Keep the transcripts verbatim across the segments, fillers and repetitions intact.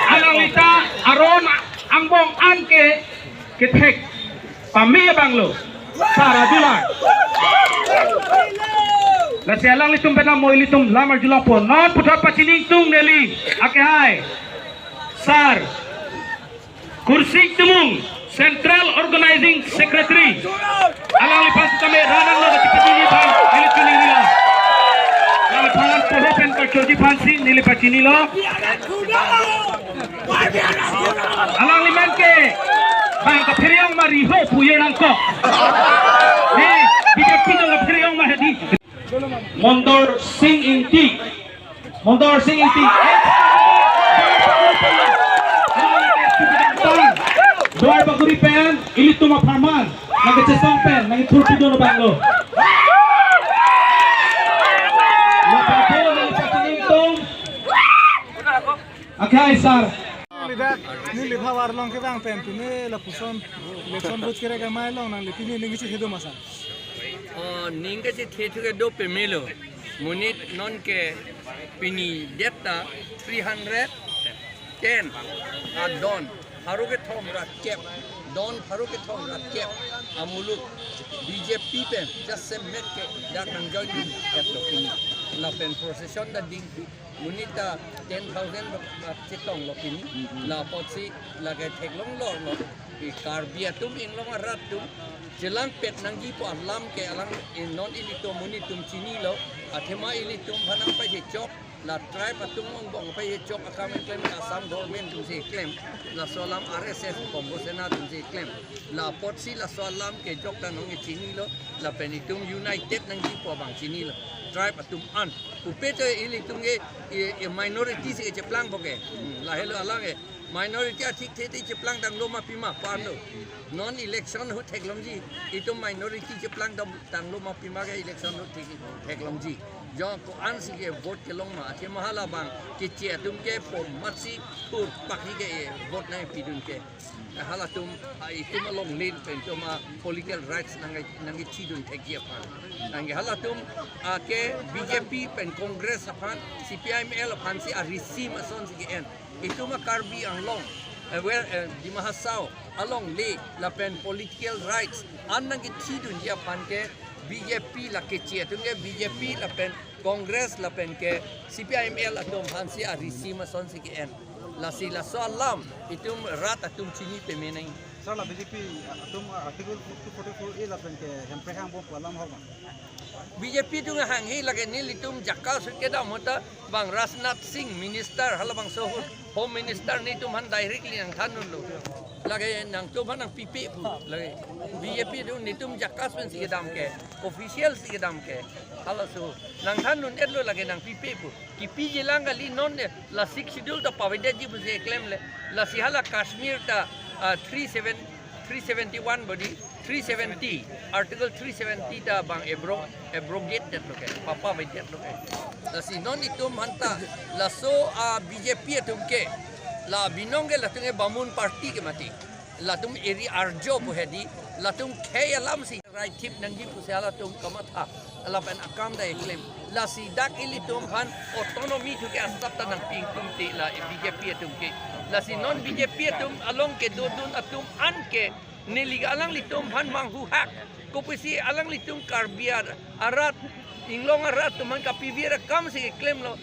Alangli ta aron angbong an ke kethek pame abang lo. Sar ajulang. Lasi alanglitum penap mo ilitum lam arjulangpo. Non puthot pachini ingtung neli akehai Sar Kursing Timung, Central Organizing Secretary. Alangliphan sitame ran nanglo, kachepachini aphan neli chinilo. Alangliphan poho pen kachojiphan si neli pachinilo. Alangli men ke bang kaphere-ong ma riho pu ir nangkok. Ne, BJP dong kaphere-ong ma hedi. Mondor Sing Ingti. Mondor Sing Ingti. Duarbagori pen, ilitum apharman nangkachesong pen nangkethur pidun abang lo. Lapen po nangpachini ingtung. Akhai Sar. Lidak, neli phavar long kevang pen pini lapuson election vote kere kamai long nangli pini ning kachethedun ma sar? O, ning kachethe thu ke do pamelo. Monit non ke pini det ta three hundred ten adon pharo kethom ra kep, don pharo kethom ra kep amuluk BJP pen jasemet ke dak nang join etlo pini. Lapen procession ta ding, monit ta ten thousand lo, ah, chetonglo pini. La apotsi lake theklong lorlo. I Karbi atum, Inglong arat atum chelangpet nangjipo alam ke alang, eh, non ilitum monit atum chinilo. Athema ilitum aphan nangpaijechok, la tribe atum angbong paijechok akam keklem, Assam government atum si keklem, laso alam RSS Bongo Sena atum si keklem. La apotsi laso alam kejok ta nong chinilo. Lapen itum united nangjipo abang chinilo. Tribe atum an. Pupe to ilitum ke, i, i minority si kecheplangpo ke. Hmm, lahelo alang ke. Minority athikthe te cheplangtanglo ma pima pu-anlo. Non election ahut theklongji. Itum minority cheplangtanglo ma pima ke election ahut thek, theklongji. Jong ko-an si ke vote kelong ma. Athema hala abang keche atum ke po matsi thur pakhi ke vote nangpidun ke. Halatum, ah, itum alongle pen itum a political rights nang, nangkechidun thekji aphan. Nang halatum, ah, ke BJP pen Congress aphan, CPIML aphan si a-regime ason si ke-en. Itum a Karbi Anglong, eh, where, eh, Dima Hasao alongle lapen political rights an nangkechidunji aphan ke BJP la keche atum ke BJP lapen Congress lapen ke CPIML atum aphan si a-regime ason si ke-en. Lasi laso alam itum rat atum chini pame nang. Sir, la BJP atum Article two forty-four A lapen ke hemprek hangbom pu alam ho ma? BJP atum hanghe lake nelitum jaka sut kedam ahut ta bang Rajnath Singh minister halabangso ahut Home Minister netum aphan directly nangthandunlo. Lake nangtum aphan nangpipe pu. Lake BJP atum netum jaka sut si kedam ke, official si kedam ke. Halaso nangthandun-etlo, lake nangpipe pu. Kipiji lang kali, non ne la Sixth Schedule ta pavedetji pusi klemle. Lasi hala Kashmir ta, ah, three seven, three seventy-one body, three seventy, Article three seventy ta bang abro-, abrogate detlo ke, papavedetlo ke. Lasi non itum aphan ta laso, ah, BJP atum ke, la binong ke latum ke Bamun party ke mati. Latum eri arjo pu hedi, latum khei alam si rai thip nangji pusi halatum kamatha, lapen akam ta keklem. Lasi dak ilitum aphan autonomy thu ke asap ta nangpi ingtung te la BJP atum ke. Lasi non BJP atum along kedodun atum an ke neli alanglitum aphan manghuhak. Kopusi alanglitum Karbi ar-, arat, Inglong arat atum aphan kapivir akam si klemlo.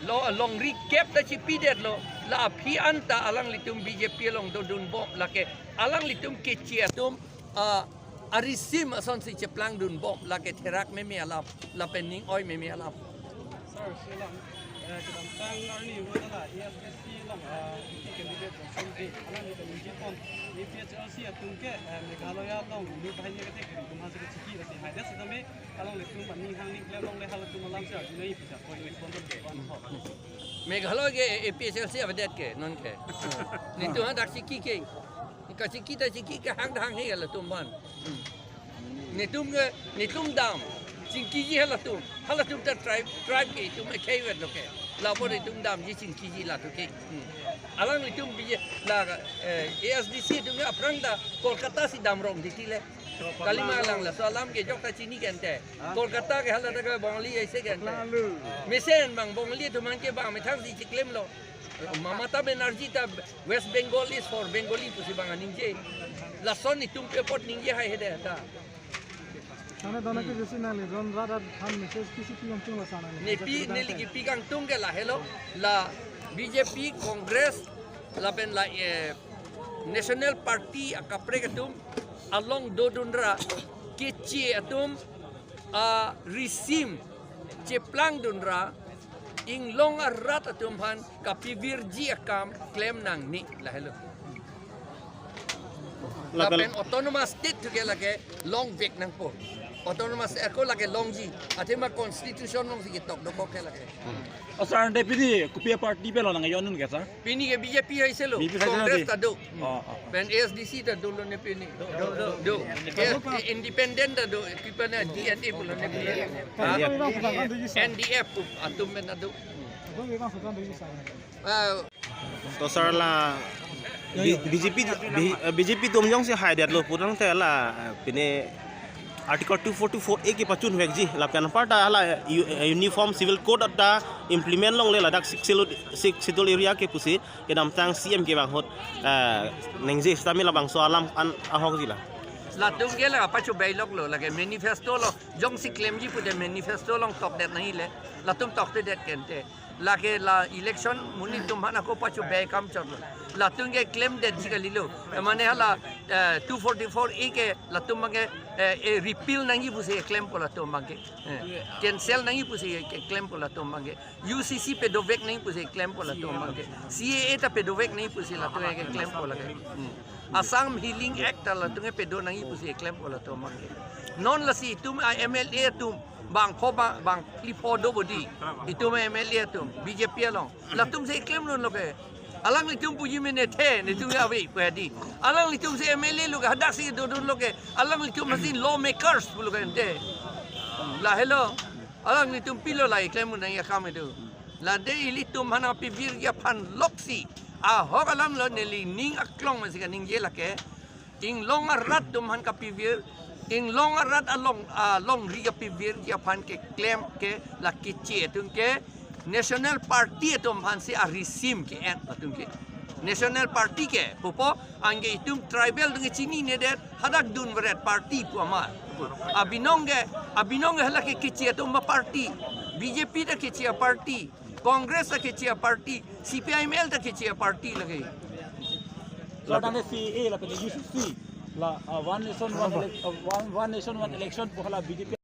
Lo, longri kep ta chipidetlo. La aphi anta alanglitum BJP along dodunbom, lake alanglitum keche atum, ah, a-regime ason si cheplangdunbom, lake therak meme alam, lapen ning oi meme alam. Sir, selam. Kedamtang arni vo ta la A S D C along, ah, candidate Johnson Bey, alangli ta ningje pon, A P H L C atum ke, eh, Meghalaya along ni bahini kete kiri tum hasi kachiki, lasi haidet sitame, alanglitum aning hang ning klem longle halatum alam si arjunai pisa, koi respond ke, koi ho. Meghalaya ke A P H L C avedet ke, non ke. Netum hadak chiki ke. Kachiki ta chiki ke hang hang he halatum aphan. Netum ke, netum dam. Chingkiji halatum. Halatum ta tribe, tribe ke itum ekhei vet lo ke. Lapu netum damji chingkiji latum ke. Alanglitum bije la, eh, A S D C atum ke aphrang ta Kolkata si dam rong titi le. Kalima alang laso alam ke jok ta chini ke ante. Kolkata ke hala ta ke Bongali aise ke ante. Mesen bang Bongali atum aphan ke bang methang si chiklem lo. Mamata Banerjee ta West Bengal is for Bengali pusi bang aningje. Lason itum pe apot ningje hai hede ta. Mane dona ke jesi nangli ron rat rat han message kisi pi kangtung la sana ni. Nepi neli kipi kangtung ke lahelo, la B J P, Congress, lapen la, eh, National Party akaprek atum along dodunra, keche atum a risim cheplangdunra, inglong arat atum aphan kapivirji akam klem nangne, lahelo. Lapen lapen autonomous state thu ke lake longvek nangpo. Autonomous state ako lake longji. Athema constitution alongsi ketok dokok ke lake. Oh, sir, ante pini kopi party pen lo nangjon un ke, sir? Pini ke B J P haise lo. B J P haise lo Congress di. Ta do. Oh, oh. Pen A S D C ta dolo ne pini. Do, do, do. Yes, independent ta do. Kipa ne D N A pulo ne pini. Ha? N D F atum pen ta do. Ah, To sir la B-, B J P, B-, B J P atum jongsi haidet lo putangte la, eh, pine Article two forty-four A kepachun vekji lapen aparta la u-, eh, Uniform Civil Code ta implement longle ladak Sixth Schedule, Sixth Schedule area ke pusi kedamtang C M ke bang ahut, eh, ningje sitame labangso alam an ahokji la. Latum ke la pachu bailok lo lake manifesto lo jongsi klemji pute manifesto along tokdet nangji le latum toktedet ke ante. Lake la election monit atum aphan ako pachu bai akam chotlo. Latum ke klemdetji kalilo. Mane hala, eh, two forty-four A ke latum abang ke, eh, eh, repeal nangji pusi klempo latum abang ke. Eh, cancel nangji pusi ke klempo latum abang ke. U C C padovek nangji pusi klempo latum abang ke. C A A ta padovek nangji pusi latum ke klempo lake. Hmm. Assam Healing Act ta latum ke pado nangji pusi klempo latum abang ke. Non lasi itum a M L A atum bang pho ba-, bang phli pho do bodi. Itum M L A atum, B J P along. Latum si klemdunlo ke. Alanglitum puji mene the, netum ya ave, pu di. Alanglitum si M L A lo ke, hadak si dodunlo ke. Alanglitum hasi lawmakers pulo ke ante. Lahelo. Alanglitum pilo la klemdun nangji akam itum. Lade ilitum aphan kapivirji aphan loksi. Ahok alam lo neli ning aklong masi kaningje lake. Inglong arat atum aphan kapivir, inglong arat along, alongri kapivirji aphan keklem ke la keche atum ke National Party atum aphan si arisim ke-en atum ke. National Party ke, pupo anke itum tribal atum ke chininedet, hadak dunveret party pu amat. Abinong ke, abinong ke hala ke keche atum aparty, B J P ta keche aparty. Congress ta keche aparty, C P I M L ta keche aparty lake. So, tangte C A A lapen U C C la, uh, one nation, one elec-, uh, one, one nation, one election pu hala B J P